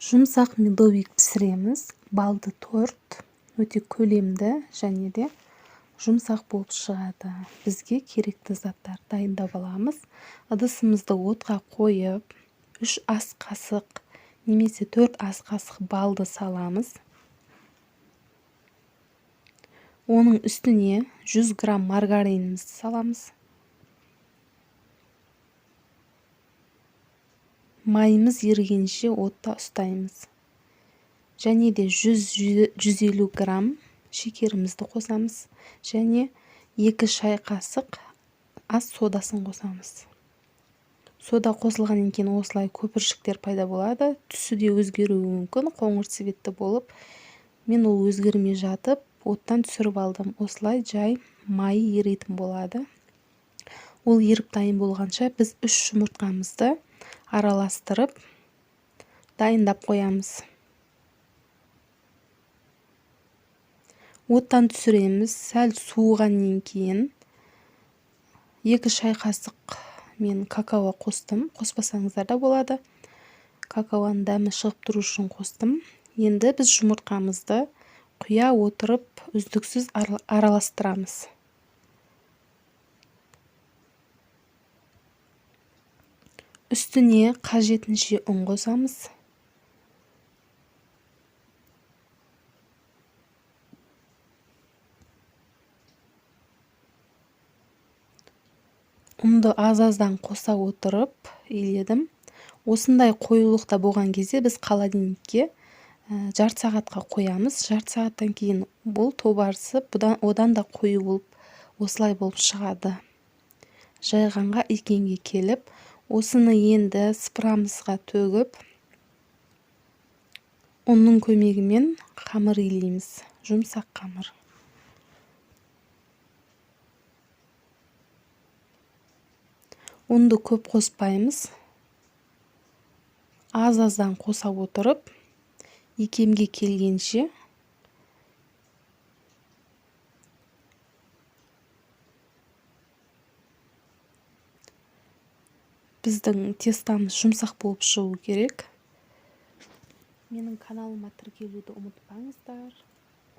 Жұмсақ медовик пісіреміз. Балды торт өте көлемді және де жұмсақ болып шығады. Бізге керекті заттар дайындап аламыз. Ыдысымызды отқа қойып, 3 ас қасық немесе 4 ас қасық балды саламыз. Оның үстіне 100 грамм маргаринімізді саламыз. Майымыз ерігенше отта ұстаймыз. Және де 100-150 грамм шекерімізді қосамыз. Және 2 шай қасық ас содасын қосамыз. Сода қосылғаннан кейін осылай көпіршіктер пайда болады. Түсі де өзгеруі мүмкін, қоңыр цветті болып. Мен ол өзгермей жатып, оттан түсіріп алдым. Осылай жай майы еритін болады. Ол еріп дайын болғанша біз 3 жұмыртқамызды араластырып дайындап қоямыз. Оттан түсіреміз. Сәл суығаннан кейін 2 шай қасық мен какао қостым. Қоспасаңыздар да болады. Какаоның дәмі шығып тұру үшін қостым. Енді біз жұмыртқамызды құя отырып үздіксіз араластырамыз. Үстіне қажетінше ұн қосамыз. Ұнды аз-аздан қоса отырып иледім. Осындай қоюлықта болған кезде біз холодильникке жарты сағатқа қоямыз. Жарты сағаттан кейін бұл тобарысып, одан да қою болып, осылай болып шығады. Жайғанға икемге келіп, осыны енді сыпырамызға төгіп, ұнның көмегімен қамыр илейміз. Жұмсақ қамыр. Ұнды көп қоспаймыз. Аз-аздан қоса отырып, икемге келгенше біздің тестамыз жұмсақ болып шығу керек. Менің каналыма тіркелуді ұмытпаңыздар.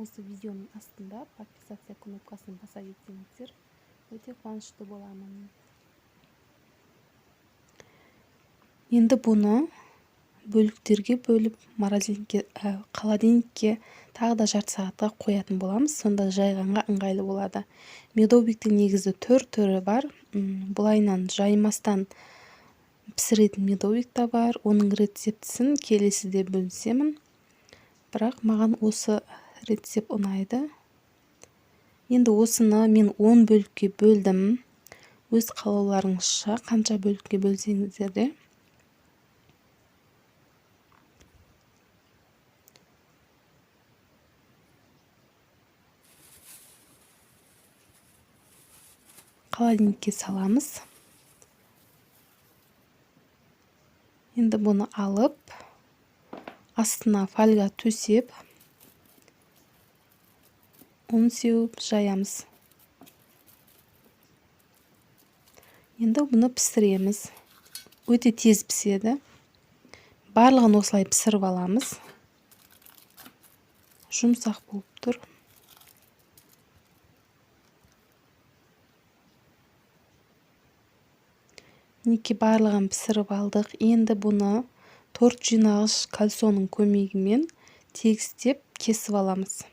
Осы видеоның астында подписаться кнопкасын баса кетсеңіздер, өте қуанышты боламын. Енді бұны бөліктерге бөліп, холодильникке тағы да жарты сағатқа қоятын боламыз. Сонда жайғанға ыңғайлы болады. Медовиктің негізі 4 түрі бар. Бұлайынан жаймастан пісіретін медовик та бар. Оның рецептісін келесіде бөлісемін. Бірақ маған осы рецепт ұнайды. Енді осыны мен 10 бөлікке бөлдім. Өз қалауларыңызша қанша бөлікке бөлсеңіздер де. Холодильникке саламыз. Енді бұны алып, астына фольга төсеп, ұн сеуіп жаямыз. Енді бұны пісіреміз. Өте тез піседі. Барлығын осылай пісіріп аламыз. Жұмсақ болып тұр. Мінекей барлығын пісіріп алдық. Енді бұны торт жинағыш кальсонның көмегімен тегістеп кесіп аламыз.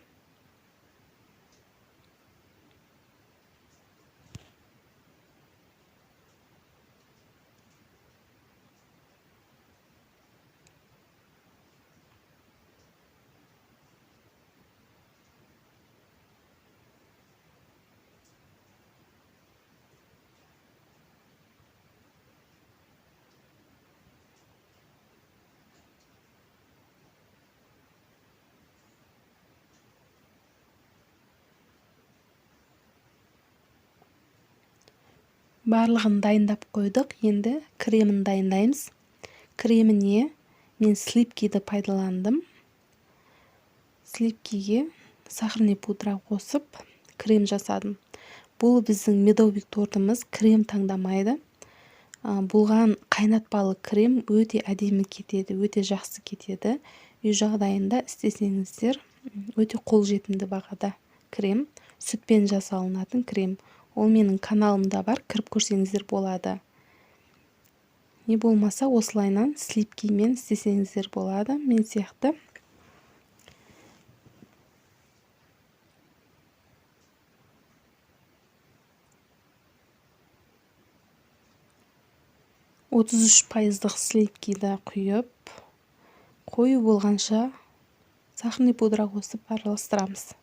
Барлығын дайындап қойдық. Енді кремін дайындаймыз. Креміне мен сливкиді пайдаландым. Сливкиге сахарный пудра қосып крем жасадым. Бұл біздің медовик тортымыз крем таңдамайды. Бұған қайнатпалы крем өте әдемі кетеді, өте жақсы кетеді. Үй жағдайында істесеңіздер, өте қолжетімді бағада крем, сүтпен жасалынатын крем. Ол менің каналымда бар, кіріп көрсеңіздер болады. Не болмаса осылайынан сливкимен істесеңіздер болады, мен сияқты. 33%-дық сливкиді құйып, қою болғанша сахарный пудра қосып араластырамыз.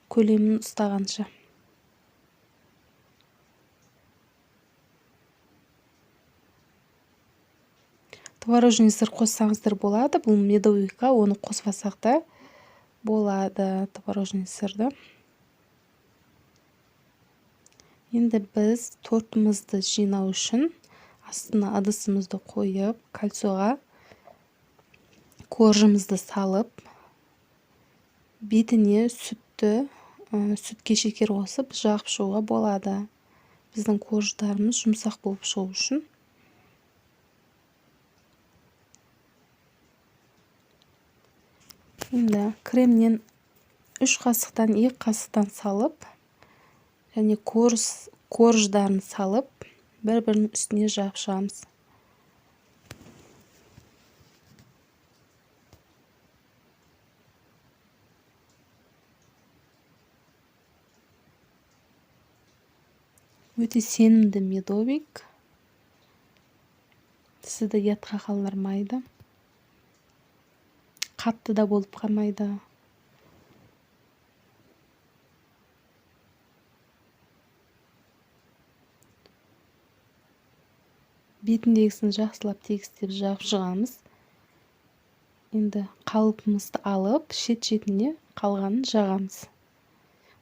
Көлемін ұстағанша. Творожный сыр қоссаңыздар болады. Бұл медовикқа оны қоспасақ та болады творожный сырды. Енді біз тортымызды жинау үшін астына ыдысымызды қойып, кольцоға коржымызды салып, бетіне сүтке шекер қосып жағып шығуға болады. Біздің корждарымыз жұмсақ болып шығу үшін. Енді кремнен 3 қасықтан, 2 қасықтан салып, және корждарын салып, бір-бірінің үстіне жағып шығамыз. Өте сенімді медовик. Сізді ұятқа қалдырмайды. Қатты да болып қалмайды. Бетіндегісін жақсылап тегістеп жағып шығамыз. Енді қалпымызды алып, шет-шетіне қалғанын жағамыз.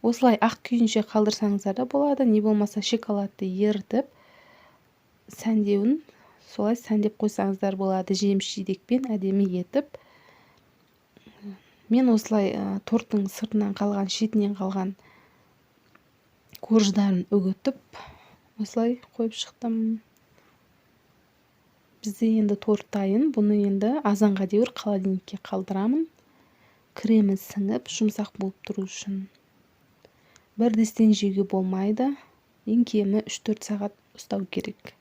Осылай ақ күйінше қалдырсаңыздар да болады, не болмаса шоколадты ерітіп, сәндеуін солай сәндеп қойсаңыздар болады, жеміс-жидекпен әдемі етіп. Мен осылай торттың сыртынан қалған, шетінен қалған корждарын үгітіп, осылай қойып шықтым. Бізде енді торт дайын. Бұны енді азанға дейін холодильникке қалдырамын. Кремі сіңіп, жұмсақ болып тұру үшін. Бірдестен жеуге болмайды. Ең кемі үш-төрт сағат ұстау керек.